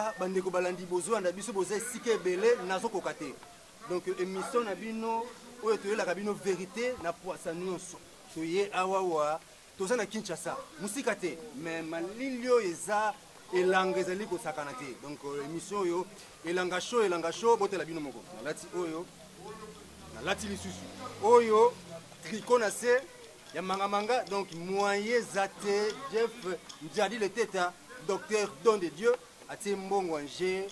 cas bandeko balandi bozolanda biso boza esika ebele nazokoka te. Donc émission na bino oyo toyelaka bino vérité na pwasa nyonso. Toye awawa toza na Kinshasa mosika te mais malili oyo eza elanga ezali kosakana te. Donc euh, émission oyo elanga show elanga show botela bino moko. Nalati oyo nalati lisusu oyo tricot na se ya manga manga donc moyen eza te Jeff Njadi le teta docteur don de Dieu atie mbongo en jeu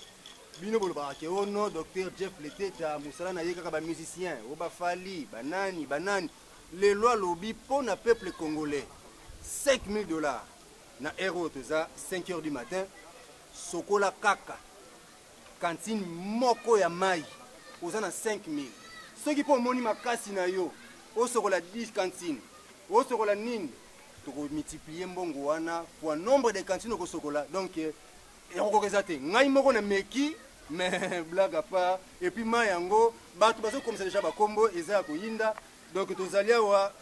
bino bolobaka ke oh non docteur Jeff le teta mosala na ye kaka ba musicien o ba Fally banani banani lelo alobi mpo na peuple congolais 5000 dollars na heure oyo toza 5 heures du matin sokola kaka cantine moko ya mai oza na 5000 soki mpo omoni makasi na yo osokola 10 cantine osokola nini tokomultiplie mbongo wana fois nombre de cantine okosokola donc ekokoka eza te ngai moko na meki mais blague à part et puis mai yango bato bazokomisa deja bakombo eza ya koyinda donc tozali awa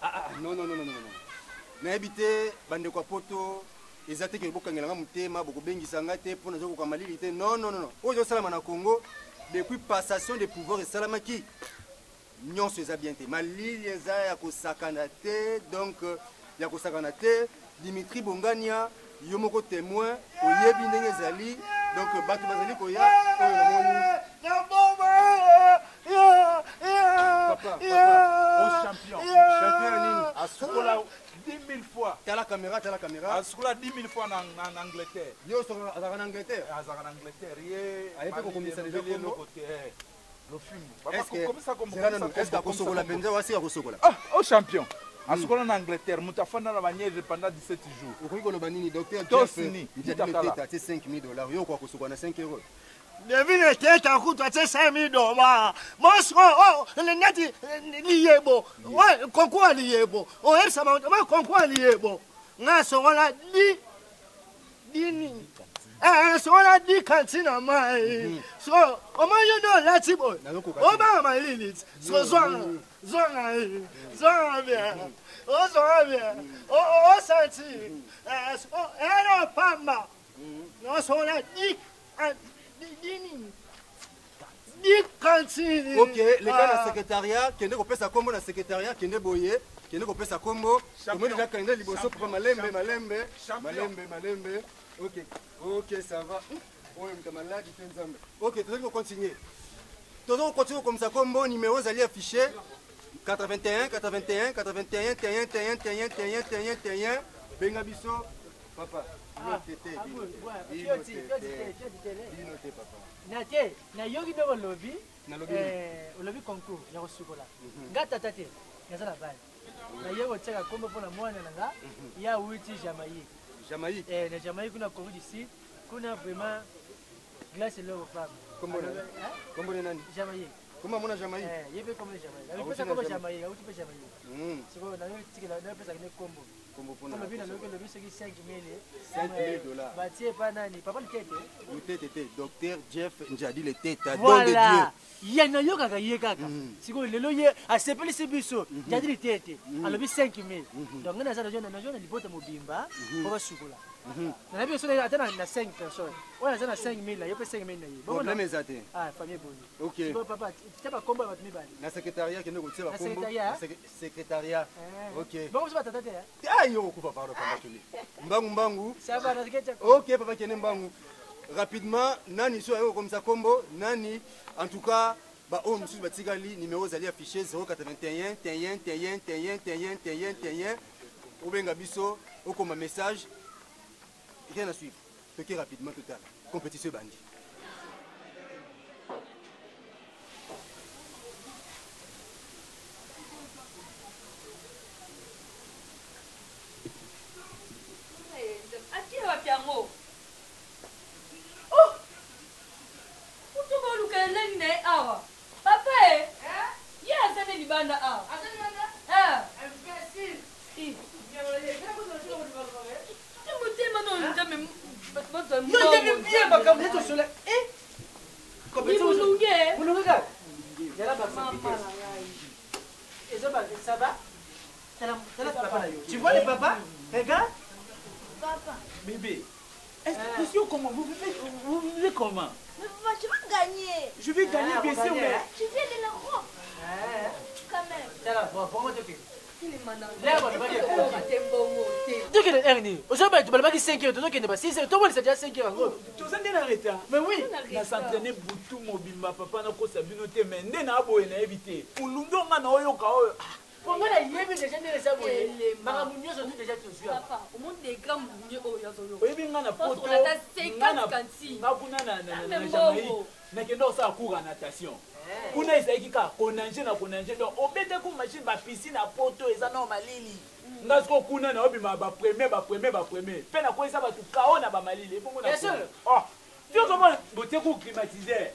Ah, ah, non, non, non, non, non. Nayebi te bandeko ya poto eza te ke bokangela nga motema bokobengisa nga te mpo nazokoka malili te non non non oyo ezosalama na congo depuis passation de pouvoir esalamaki nyonso eza bien te malili eza ya kosakana te donc ya kosakana te dimitri bongania yo moko témoin oyebi ndenge ezali donc bato bazali koya oyo namoni asukola 10 000 fois tala caméra tala caméra asukola 10 000 fois na, na, na angleterre yo azalaka na angleterre azalaka na angleterre ye aye mpe kokomisa deja eloko te eh. lofimbu est-ce akosokola mpenza wasi akosokola ah, oh champion hmm. asukola na angleterre moto afanda na banieve pendant 17 jours okoki koloba nini docteur tosini tete atie 5000 dollars yo okoka kosokola na 5 euros Devine teta kutu atie 5000 dollars mosco oh, neti liyebo concours ya liyebo oyebisa bango concours ya liyebo nga sokola di di nini eh, sokola di kanti na mai mhm. so omoni yo nde olati boye obanga malili ti so zwanga zwanga zwanga bien ozwanga bien osanti eno pamba nasokola di di nini di kantini ok leka na secrétariat kende kopesa kombo na secrétariat kende boye kende kopesa kombo tomoni deja kende liboso papa malembe malembe malembe malembe ok ok ça va oyo moto maladi te nzambe ok tozali kocontinue toza kocontinue kokomisa kombo numero ezali affiché 81 81 81 1 1 1 1 1 1 1 benga biso papa bino te te bino te papa na te nayoki ndenge olobi eh, olobi concours ya kosukola mhm. nga tata te naza na bana naye kotiaka nkombo mpo na mwana na nga mhm. ye awuti jamaïque jamaïque eh, na jamaïque kuna corée du sud kuna vraiment glace eloko pamba kombo na nani jamaïque kombo amona jamaïque eh, ye mpe kombo na jamaïque amipesa kombo jamaïque awuti mpe jamaïque hmm. sikoyo nayo tikela nayo pesaka nde kombo kombo pona lobi na lobi lobi soki 5000 5000 dollars batie pa nani papa litete lutete te docteur Jeff Njadi le teta don de Dieu ye nayokaka ye kaka mm. sikoyo lelo ye asepelisi biso mm-hmm. njadi litete mm-hmm. alobi 5000 mm-hmm. donc ngai naza nazwa na libota mobimba mpo basukola nanabi biso ata na 5 personnes oyo aza na 5000 na ye mpe 5000 na ye problème eza te ah famille ebongi ok papa tia bakombo ya bato mibale na secrétariat kende kotia bakombo secrétariat eh. ok bongo biso batata te eh? ah yo okufa pardon pamba toli mbangu mbangu ça va na ok papa kende mbangu rapidement nani so aye kokomisa kombo nani en tout cas baoyo mosusu batikali numero ezali affiché 081 1 1 1 1 1 1 obenga biso okoma message rien à suivre toke rapidement totala compétition ebandi atie wapi yango oh! kutu boluka eleni na ye awa papa e eh? ye aza nde libanda awa eh. motema no nzambe yo bien makambo neti osola eh? Mulunge. Mulunge kaka. Yala bakisa vitesse. Ezo ba ça va? Tala tala papa na yo. Tu vois le papa? Regarde. Papa. Bébé. Est-ce que monsieur comment vous vivez, vous vivez comment? Mais papa, tu vas gagner. Je vais gagner, Ah, bien on sûr, gagne, mais. hein. Tu viens de l'Europe. Quand même. Tala, bon, bongo tokende. Leo Tokende heure nini? Ozo ba balobaki 5 heures, tozokende ba 6 heures, tomonisa déjà 5 heures yango. Toza nde na retard. Mais oui. Nas'entraîne butu mobimba, papa, nakosa bino te, mais nde naboye nayebi te. Molungi nga na oyoka oyo. Po nga nayebi déjà ndenge eza boye. Elema. Makambo nyonso tu déjà tozwi awa. Papa, omoni des grands mouliniers oyo azoyoka. Oyebi nga na Pense poto, qu'on ata 50 nga na- cantines. nga kuna na Même Jamaïque, mbongo. nakende kosala cours ya natation. Kuna ezalaki kaka konange na konange, donc obetaki machine bapiscine na poto eza nao malili. Nga sikoyo kuna naobima bapremier, bapremier, bapremier, mpe nakweyisa bato kao na bamalili ebongo na Bien sûr. Oh, ti ozomona botie ku climatiseur,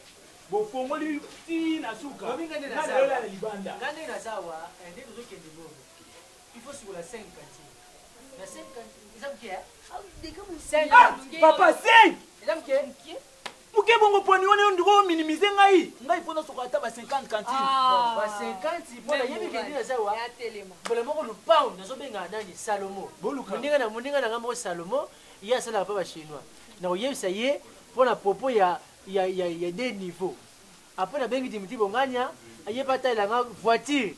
bofongoli ti na suka. Oyebi nga nde Nga naza nayola awa. na libanda. Nga nde naza awa, eh, nde tozokende bongo. Il faut sukola 5 cantines. Na 5 cantines, eza moke, eh? Cinq. Ah, papa, 5! Eza moke? Moke bongo poni wana yo ndiko ominimize ngai. Ngai mpo nasokola ata ba 50 cantines. Bon, ba 50, mpo nayebi ke nde naza awa. Yatelema. Mbala moko lupango nazobenga nani Salomo. Boluka. Moninga na ngai moko Salomo, ye asalaka mpe bachinois. Nakoyebisa ye mpo na propos ya deux niveaux. Après nabengi Dimitri Bongania, ye mpe atalela nga voiture.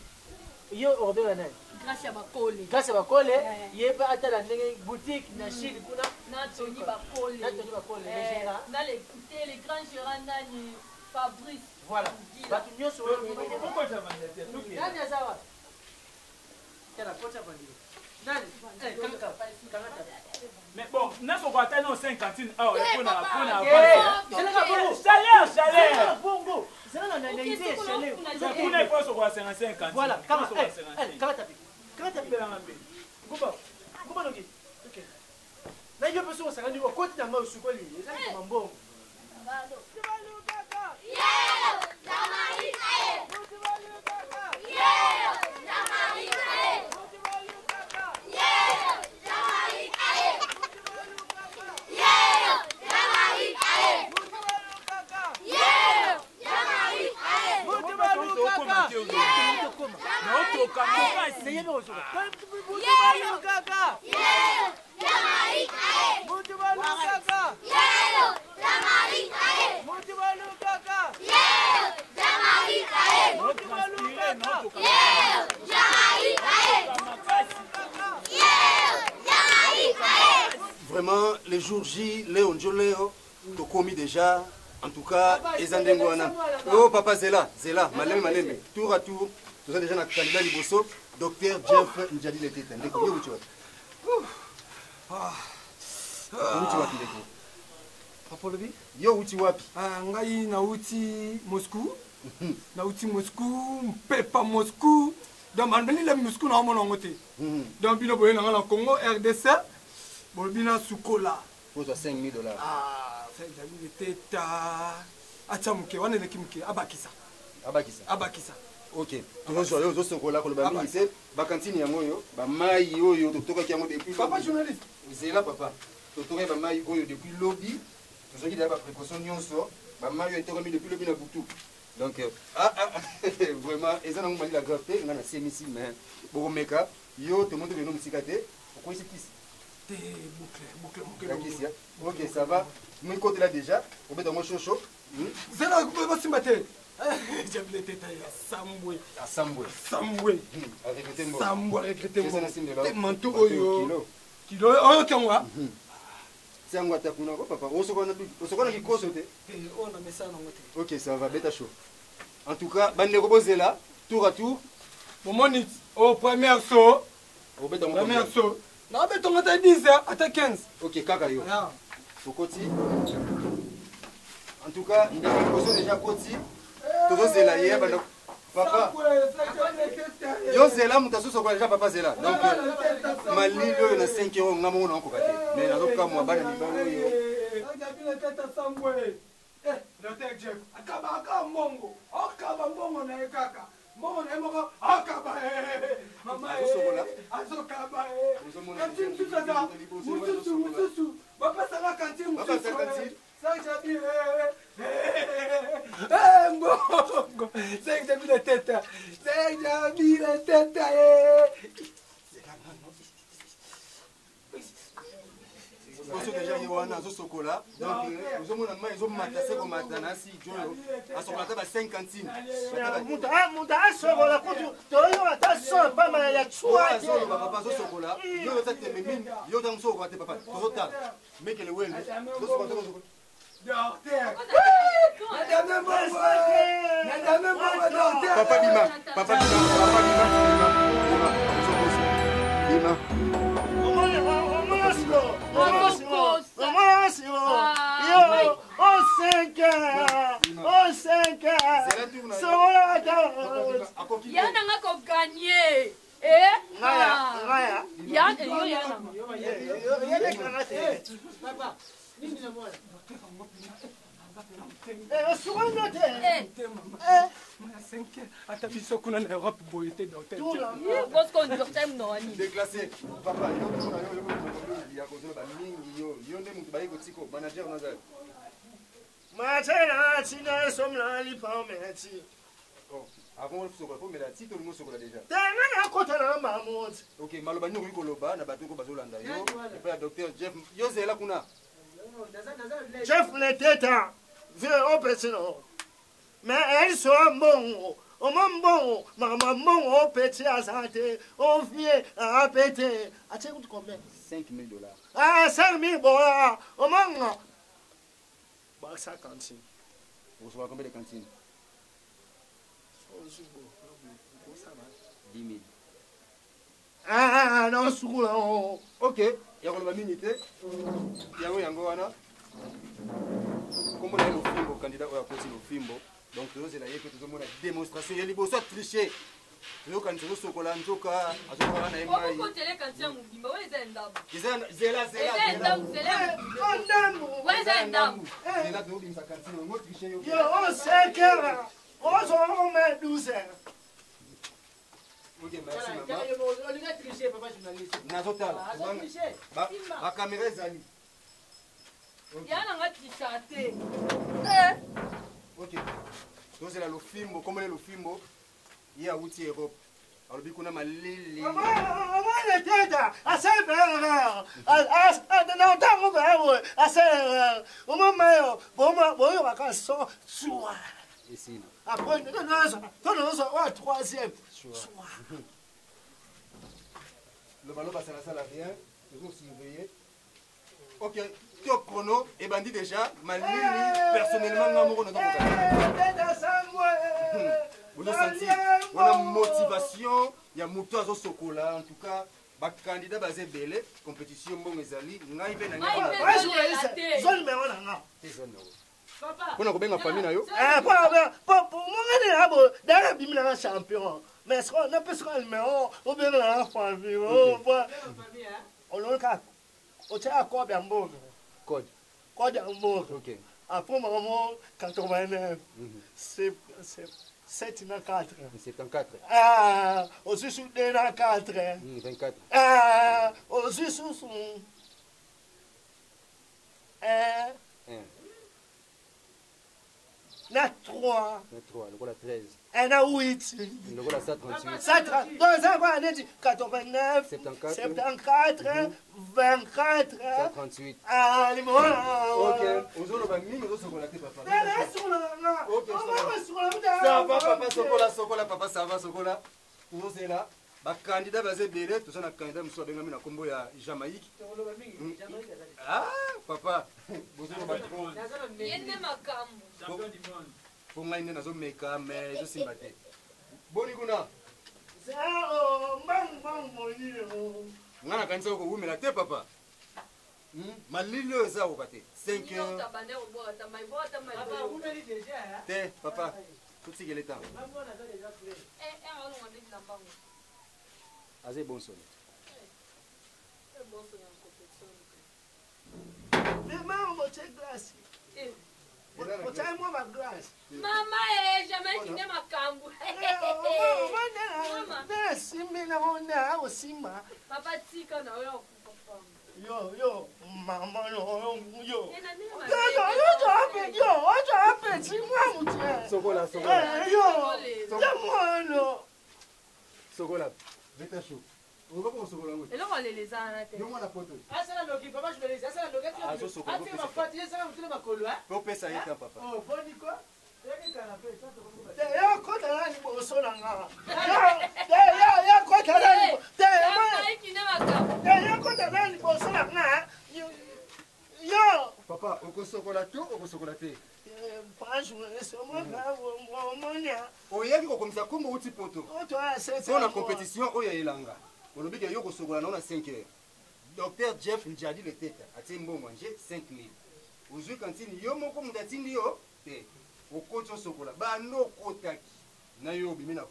Ye okobenga nani? Grâce ya Bakole. Grâce ya Bakole, ye mpe atala ndenge boutique na Chine kuna. Na Tony Bakole. Na Tony Bakole, le Eh, gérant. na le, te, le grand gérant nani Fabrice. Voilà. Ngila. Bato nyonso oyo. Bokota ventilateur, tokende. Nani aza wapi? Tala, kota ventilateur. Nani? Eh, kanga, kanga ta. Mais bon, nasokola ata nao 5 cantines awa mpona Eh, avance. zalaka bongo. Chaleur, chaleur. Zalaka bongo. Zala na idée Ok, ya chaleur. sokola Kuna il faut sokola 55 cantines. Voilà, kanga, Sokola eh, 55. eh, kanga tapi. Kanga tapi. Belanga mbe. Ngumba. Ngumba noki. Ok. Na yo mpe soki osangani okoti na mai osukoli, eza likama mbongo. Naotoka makasi. Nayebi kosuka. Naotranspire, naotoka makasi. Vraiment, le jour J, leo njo leo, tokomi déjà. En tout cas, eza ndenge wana. Oh papa, zela, zela, malembe malembe, tour à tour. Toza déjà na candidat liboso, Docteur Jeff Njadi Leteta. Ndeko, yo uti wapi? Uti wapi, ndeko? Papa olobi? Yo uti wapi? Ah, ngai nauti Moscou, nauti Moscou, mpepa Moscou. Donc bandeli Moscou naomona yango te. Donc bino boye nanga na Congo RDC, bolobi na sukola. Kozwa 5000 dollars. Ah, Njadi Leteta atia moke wana, eleki moke, abakisa. Abakisa. Abakisa. Ok, tozozwa yo, ozosokola, koloba mingi te. Bakantine yango oyo, bamai oyo totokaki yango depuis Papa journaliste. Zela papa, totokaki bamai oyo depuis lobi, tozwaki deya baprécaution nyonso. Bamai oyo etokami depuis lobi na butu. Donc ah, ah, vraiment eza nango malila grave te. Ngai nasemisi, mais bokomeka yo, tomoni tokende mosika te. Okwesi kisi? Te, boucle, boucle moke. Yakisi. Ok, ça va, mikotela déjà, obeta yango shosho. Zela, basimba te. Njadi Leteta ya sambwe. Asambwe. Sambwe. Aregrete mbongo. Sambwe, aregrete Eza na simbela. Te manteau Manteau oyo. kilo. Kilo oyo kengwa. Ti yango ata kuna ko papa, osokola kikoso te. Te, oyo na mesana nango te. Ok, ça va, beta chaud. En tout cas, bandeko, bozela, tour à tour. Bomoni au première saut. Obeta yango. Première Combien? saut nabetonga ata 10, ata 15. Ok, kaka yo. Ah. Okoti. En tout cas, ndeko liboso déjà koti, tozozela ye. Banda papa, yo zela, moto azosokola déjà. Papa, zela. Donc malili oyo na 5 euro, nga moko naokoka te, mais nazokamwa bana mibali oyo. Docteur Jeff akaba aka mbongo, akaba mbongo na ye, kaka mbongo na ye moko akaba. Mama. Azosokola. Azokaba. Ozomona. Kantine mosusu aza mosusu, mosusu bapesanga kantine mosusu. Bapesa kantine. Sanjabi mbongo, Sanjabi na teta, Sanjabi na teta. Liboso déjà ye wana azosokola. Donc ozomona mai ezomata se komata na si joyo asokola ata ba 5 cantine. Moto asokola kutu toyo ata so pamba ya tswa. Azoloba papa azosokola yo oza tembe mingi yo oza mosu okoka te papa tozotala mekele wende tozosokola tozosokola. Papa bima, papa bima, papa bima, bima, bima, bima. Ya nanga koganye. Papa, nini na mwana? Ata biso kuna na Europe boye te, docteur. Déclassé papa, yo tuna yo yo ya kozoloba mingi, yo yo nde moto baye kotika manager nazali. Avant osokola po mela ti tolingi osokola déjà. Tenga nakota na mamoti. Ok, maloba nini okoki koloba na bato oko bazolanda yo epai ya docteur Jeff? Yo zela kuna. Jeff Leteta vie opesi no mais eliso mbongo omo mbongo makambo mbongo opeti aza te ovie apete atie kutu combien? 5000 dollars. Ah, 5000 dollars omonga bakisa cantine. Okosokola combien de cantine? 10 000. Ah, naosukula. Ok, ya koloba mingi te, yango yango wana kombo na ye Lofimbo, candidat oyo akoti Lofimbo. Donc tozozela ye mpe tozomona démonstration ya liboso atriche, tozokanisa azosokola nzoka azokola na ye mai. Zela zela zela, tozobimisa kantine yango triche yo. Yo osekera ozoma 12. Ok, merci mama. Olinga tricher, papa journaliste. Nazotala bakamera ezali. Ya nanga tricha te. Ok, tozela Lofimbo, komona Lofimbo, ye awuti Europe, alobi kuna malili. Omwana teta asali erreur na ntango boye asali erreur omomayo boyokaka so swa. Esila. Après tonozwa oyo troisième swa. Lobaloba salasala rien, tozosurveille. Ok, top chrono ebandi déjà. Malili personnellement nga moko nazokoka bozosanti wana motivation ya moto azosokola. En tout cas bacandidat baza ebele, compétition mbongo ezali, ngai mpe. Zwa numero na nga. Mpona kobenga famille na yo. Mongani na bo dala abimi nanga champion, mais napesaka numero obenga nanga famille. Oloi kaka otyaka code ya mboka. Code. Code ya mboka. Ok. Après mamo 89 7 na 4. 74. Ah, ozwi su 2 na 4. 24. Ah, ozwi susu 1 1 na 3. Na 3 lokola 13. 1 na 8. Lokola 138. Donc eza kwa neti 89 74 74 24 138. Ah, limona. Ok, ozoloba mingi, ozosokola te papa. Ok, ça va papa, sokola sokola papa, ça va, sokola. Tozozela bacandidat baza ebele, toza na candidat mosusu abengami na nkombo ya Jamaïque. Ah papa, bozoloba trop. Ye nde makambo. Mpo ngai nde nazomeka me ezosimba te. Boni kuna? Ngai nakanisa kowumela te papa. Malili oyo eza koka te, 5 heures te papa, totikele ntango aza ebonsolo. Mama e Jamaïque nde makambo. Nasimbi nango na osimba. Papa, tika na oyo akufa. Yo yo mama yo yo yo ojo apeti mwa mutie. Sokola sokola. Yo ya mwana. Sokola beta chaud. Okoki kosokola yango. Eloko alela eza wana te. Yo mwana poto. Asala noki papa journaliste, asala noki Azosokola, atika mafati, ye sala motuna makolo hein. Mpe opesa ye ta papa. Oh, boni quoi? Yaki canapé, ça Te yo kota na liboso na nga. Te yo yo kota na liboso. Te Jamaïque nde makambo. te yo kota na liboso na nga. Yo Papa, okosokola to okosokola te? pa journaliste omonia Oyaki kokomisa kombo outi poto. oto asese. Mpo na compétition oyo ya elanga. Olobi ke yo kosokola na yo na 5 heures. Docteur Jeff Njadi Leteta atie mbongo anje 5000. Ozwi kantine yo moko moto atindi yo te. Okoti osokola bando okotaki na yo obimi na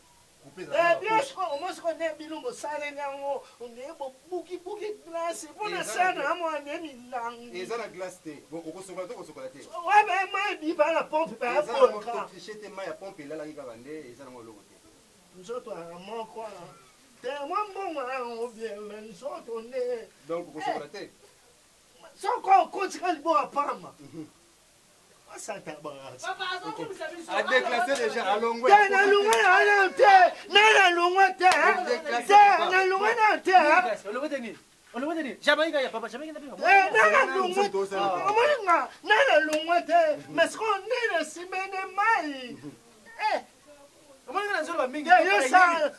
coupe ezalaka na Bien poche. sikoyo omoi sikoyo nde bino bosaleli yango nde bobukibuki glase mpo na Eza sana na- ya mwana milangi Eza na glace te. Bon, okosokola to okosokola te. wabe mai biba na pompe Eza nango bayabolka totriche te mai ya pompe elalaki kaka nde eza nango eloko te. nzoto ya moko te mwa mbongo yango bien me nzoto nde Donc okosokola te. soko okotika liboka pamba asata barasi Papa azokumisa biso. A déclassé déjà alongwe. te nalongwe na wana te na nalongwe te te nalongwe na te Olongo te nini? Olongo te nini? Jamaïque ya papa, Jamaïque na bino. na nalongwe omoni nga na nalongwe te mais sikoyo nde nasimene mai Omoni nga nzolo ba mingi. Yo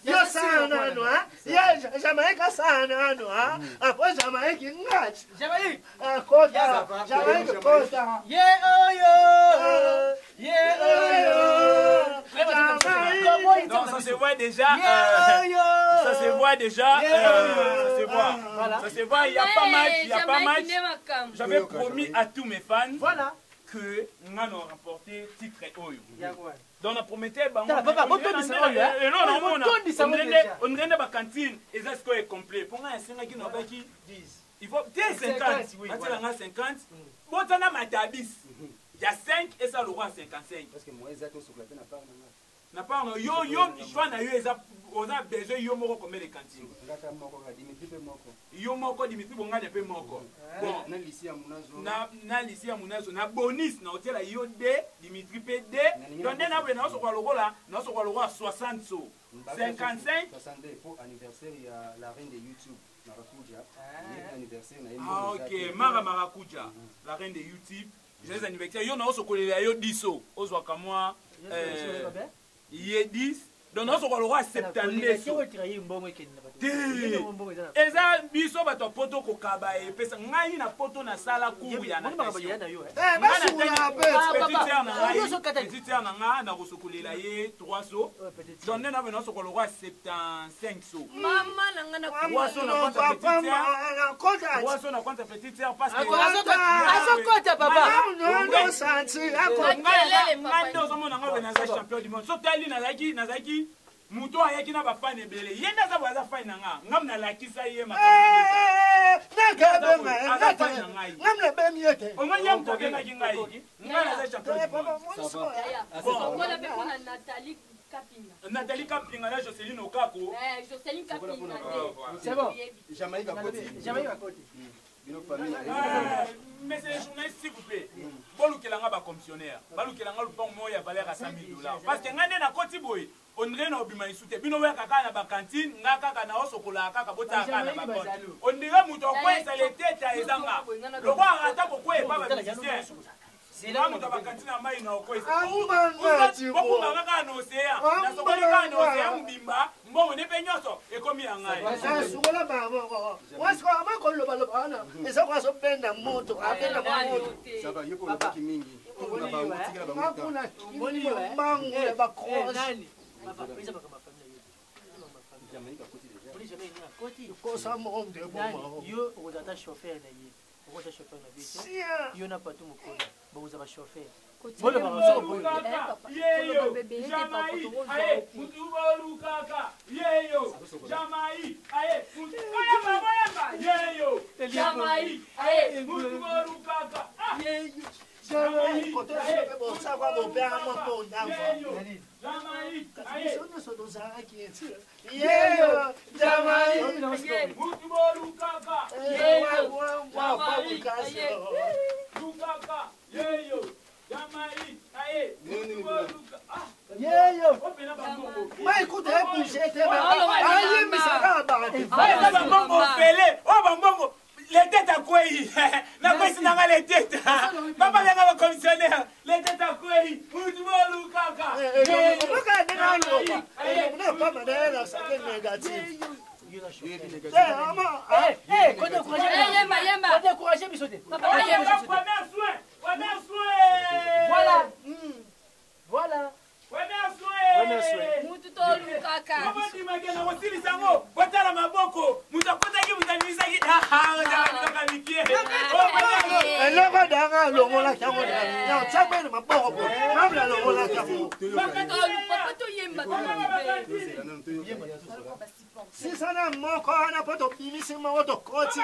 yo sala nano ye Jamaïque asala nano apres Jamaïque ngati Jamaïque. akota Jamaïque kota Ye oyo. Ye oyo. Jamaïque Donc ça se voit déjà. Ye oyo. Ça se voit déjà. Ça se voit. Voilà. Ça se voit, il n'y a pas match, il n'y a pas Jamaïque match. nde makambo. J'avais promis à tous mes fans Voilà. que nga na remporté titre oyo. Yango wana. Donc na promettais bango. Tala, papa, botondisa oyo, eh. Non, non, Oyo, botondisa ngo déjà. on rende ba cantine eza sikoyo complet. Mpo nga nasengaki na baki 10. il faut te 50 50, oui, atiela voilà. nga 50 botana matabis ya 5 eza lokwa 55 Parce que moi eza te osokola te na part na nga. na part na yo yo choix na yo eza oza besoin yo moko combien de cantine Ngata moko kaka Dimitri mpe moko. yo moko Dimitri Bongani mpe moko bon Na Lisi ya Munazo. na na lisi ya munazo na bonus na otiela yo d Dimitri mpe d Nalingi donc nde naboye naosokola lokola naosokola lokola 60 so 55 62 pour anniversaire ya la reine de YouTube Maracuja. Ye anniversaire na ye. Ah, ok mara marakuja la reine de youtube joyeux anniversaire yo naosokolela yo 10 o ozwaka mwa ye 10 donc naosokola lokola 72 so te eza biso bato ya poto kokaba epesa ngai na poto nasala cour ya natation basukolaka pe petite sœur na ngai petite sœur na ngai nakosokolela ye 3 so donc nde nabe nasokola lokola 75 so Mama na nga na Trois so na compte ya petite sœur 3 so na compte ya petite sœur parce que azokota papa Makelele, papa. ngai nde ozomona ngai naza champion du monde so tali nazalaki nazalaki moto ayaki na bafane ebele ye nde aza boye aza fane na nga ngam nalakisa ye makambo ngam nabemi ye te omoni ye moto abengaki ngai ngai naza champion du monde Yaya. Bon. Sokola mpe mpona Nathalie Kapinga. Nathalie Kapinga na Joseline Okako Joseline Kapinga nde. C'est bon. Jamaïque akoti. Jamaïque akoti. Bino famille. Mais c'est les journalistes s'il vous plaît bolukelanga bacommissionnaire balukelanga lupango moko ya valeur ya 100 000 dollars parce que ngai nde nakoti boye ondire na obima lisu te bino oyaka kaka na bakantine nga kaka na osokolaka kaka botaka kaka na bakonte ondire moto akweyisa leteta ezanga lokola ata kokweye pa bamusicien nga moto ya bakantine ya mai na okweyisa bokumbanga kaka na océan nasokoli kaka na océan mobimba mbongo nde mpe nyonso ekomi ya ngai sukola bango wasikola abakolobaloba wana eza ko azobenda moto abenda moto Ça va, yo kolobaki mingi. Kuna bango tikela bango temps. akuna mbangu ya bacroche Jamaïque akoti déjà. kosa monde eboma yo okozala ata chauffeur na ye okozala chauffeur na biso yo na patu mokolo bokozala bachauffeur Bolukaka, yeyo, Jamaï, aye, mutu bolukaka, yeyo, Jamaï, aye, mutu oyamba boyamba, yeyo, Jamaï, aye, mutu bolukaka, ah, Jamaï bosakwa bopeama mpo ndambo yeyo, Jamaï, aye, biso nyonso tozalaki eti yeyo Jamaï mutu bolukaka, lukaka, yeyo, Jamaï, aye, mutu boluka, ah, yeyo opena bango. maikuta ebouge te ayimbisaka bato Oyo eza bambongo ofele, oyo bambongo letete akwei. Nakwesi nanga letete. Papa benga ba commissionnaire, letete akwei. Mutu bolukaka. Omoka ndenge aloba na pamba na ye na sake négatif. Kodécourage biso te. Premier soin, premier soin. Voilà. Voilà. Premier soin. Mutu tolukaka. Obondimake na kosilisa yango, botala maboko. Moto akotaki, moto abimisaki. Ozalaka mikie. Eloko danga alongolaki yango na otiamene maboko bo ngambi alongolaki yango. Papa, toyemba. Sisana moko wana mpo tobimisi moko tokoti.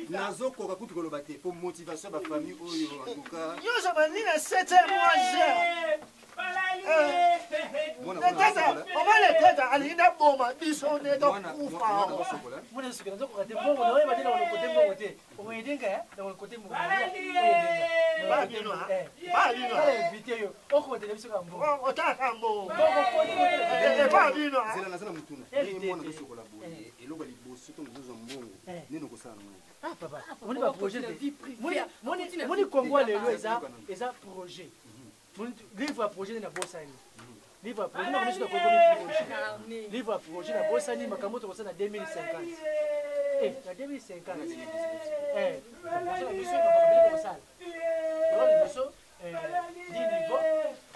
Nazokoka kutu koloba te po motivation ya bafamille oyo en tout cas. Nyonso bandi na 7 mois. Leteta oma leteta alingi naboma biso nde tokufa. Mwana soki nazokoka te mbongo na oyeba te na kote mbongo te okoyedenga na kote mbongo. Babino babino. Invité yo okotela biso ka mbongo. Otaka mbongo babino. Zela, naza na motuna. Ndenge mwana tosokola boye, eloko ya liboso ntongo ozozwa mbongo nini okosala nango? Ah papa, moni ba projet te. Moni Congo lelo eza projet. Livre ya projet na bosani. Livre ya projet na komi projet. Livre ya projet na bosani makambo tokosala na 2050. Eh, na 2050. Eh, projet na biso makambo tokosala. Donc liboso di niveau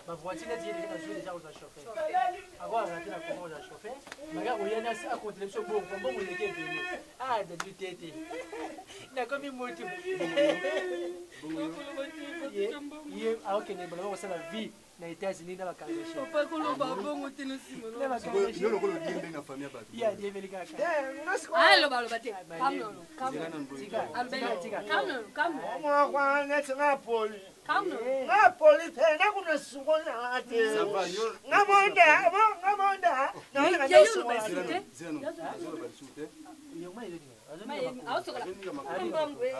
bavoiture neti ye deja nazwi deja kozwa chauffeur. Akoarate na Congo kozwa chauffeur. Maka koya nasi akontele biso bongo, po mbongo eleki ebele. Ah, dadu tete. Nakomi motu. Ye aokende balaba kosala vie na États-Unis na bakangashie. Papa, koloba bongo te na nsima. Yo lokola odiembeli na famille ya bato. Ye adiembeli kaka. Aloba aloba te. Kamnono. Omwakwa neti nga poli nga poli te nakuna sukolanga te nga monda nga monda naoleka ndosukola.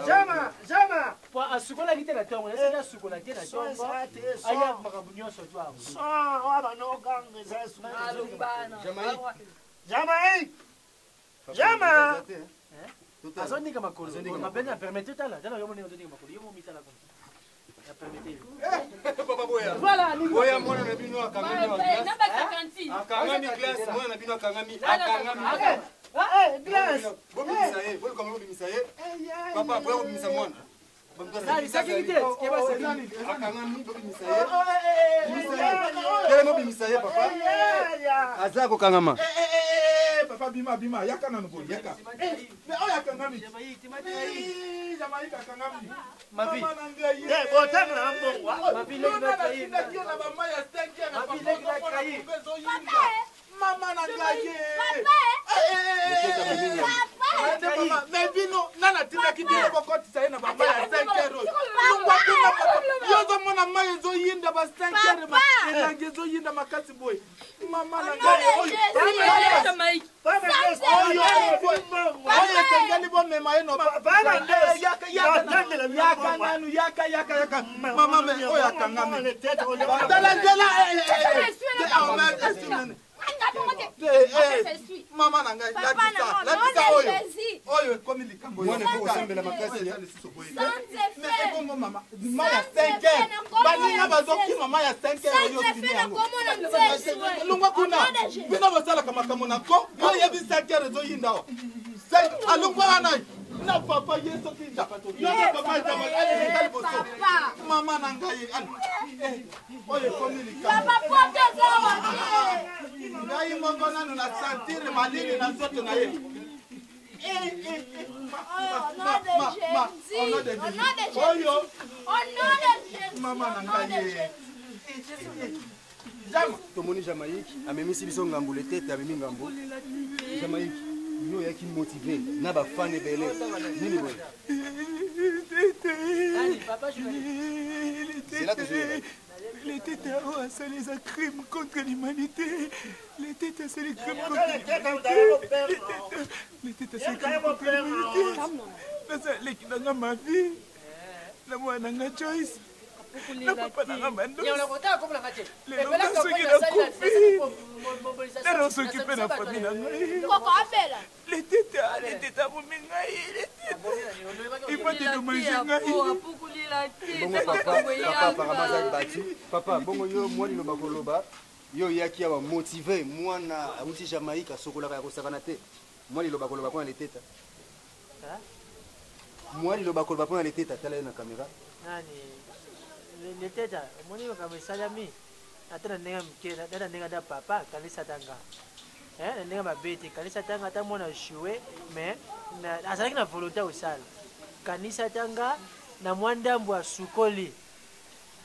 Jama jama. Po asukolaki te na ntongo, nasaki asukola te na ntongo, aya makambo nyonso to awa. Oyo banokanga eza Jamaïque. Jama. Azoninga makolo mabene na permete tala tala yo moni azoninga makolo yo momitala comme ça na permete yo. Papa boya. Voilà. Boya, mwana na bino akangami. Akangami glace, mwana na bino akangami, akangami. Glace. Bobimisa ye, boluka bobimisa ye. Papa boya kobimisa mwana. Akangami, bobimisa ye. Telema, obimisa ye papa. Aza kokangama. Papa, bima bima, yaka nanu boye, yaka. Mais oyo akangami, Jamaïque akangami. Mama na ngai ye. Botanga mbongo. Lona natindaki yo na bamai ya 5 heures papa ezoyinda. Mama na ngai ye. Mais bino nana atindaki bino bokotisa ye na bamai ya 5 heures oyo? Longwa kuna papa, yo ozomona mai ezoyinda ba 5 heures, elangi ezoyinda makasi boye. Mama na ngai, oyo oyo esengeli bomema ye. Yaka nanu, yaka yaka yaka mama. Me oyo akangami, tala nzela. Mama na ngai, lakisa lakisa oyo oyo ekomi likambo. Mwana efo kosambela makasi. Ebongo mama, ma ya 5 heures, baninga bazokima ma ya 5 heures, oyo otimi yango. Longwa kuna, bino bosalaka makambo na ko yo oyebi 5 heures ezoyinda awa. Alongwa wana na papa ye soki yo na papa aleka liboso. Mama na ngai, oyo ekomi likambo. Ngai moko nanu na sentire malili na nzoto na ye. Oyo mama na ngai ye. Tomoni Jamaïque amemisi biso ngambo, letete amemi ngambo. Jamaïque, yo oyaki motive na bafane ebele, nini boye? Zela, tozoyeba. Letete oyo asali eza crime contre l'humanité. Letete asali crime contre l'humanité. Letete asali crime contre l'humanité. Naza leki nanga Mavi na mwana nanga Joyce. Na papa na nga Mandosi. Yango nakotala kombo na nga te. Lelo Epela nga soki campagne nasali na- nakufi. nasali mobilisation. Nani osokipe na famille na ngai? Koko abela. Leteta, leteta abomi ngai. Leteta. Il va dédommager ngai. Apukulila te. Bongo papa, papa apparemment azali bati. Papa, bongo yo mwa liloba koloba, yo oyaki awa motive mwana awuti Jamaïque asokolaka ya kosakana te. Mwa liloba koloba mpona leteta. Mwa liloba koloba mpona leteta, tala ye na kamera. Nani leteta, omoni makambo esalami ata na ndenge ya moke, ata na ndenge ata papa kanisa ata nga, eh, na ndenge mabe te, kanisa ata nga, ata mwana joue mais azalaki na volonté ya kosala. Kanisa ata nga na mwa ndambo asukoli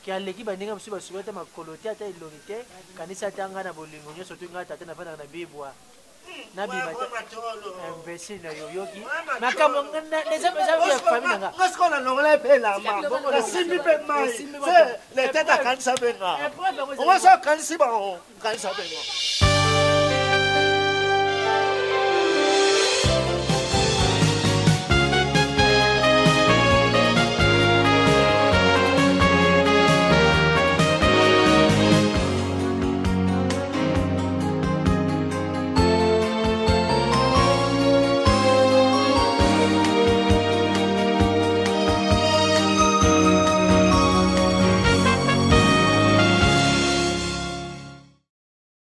ke aleki baninga mosusu basukoli ata makolo te, ata elongi te. Kanisa ata nga na bolingo nyonso to nga tata nafandaka na bibwa nabima te, imbécile na yo yoki makambo eza ya famille na nga. Nga sikoyo nalongola ye mpe elamba, nasimbi mpe mai. Se letete akanisa mpe nga. Okosi akanisi bango, kanisa mpe nga.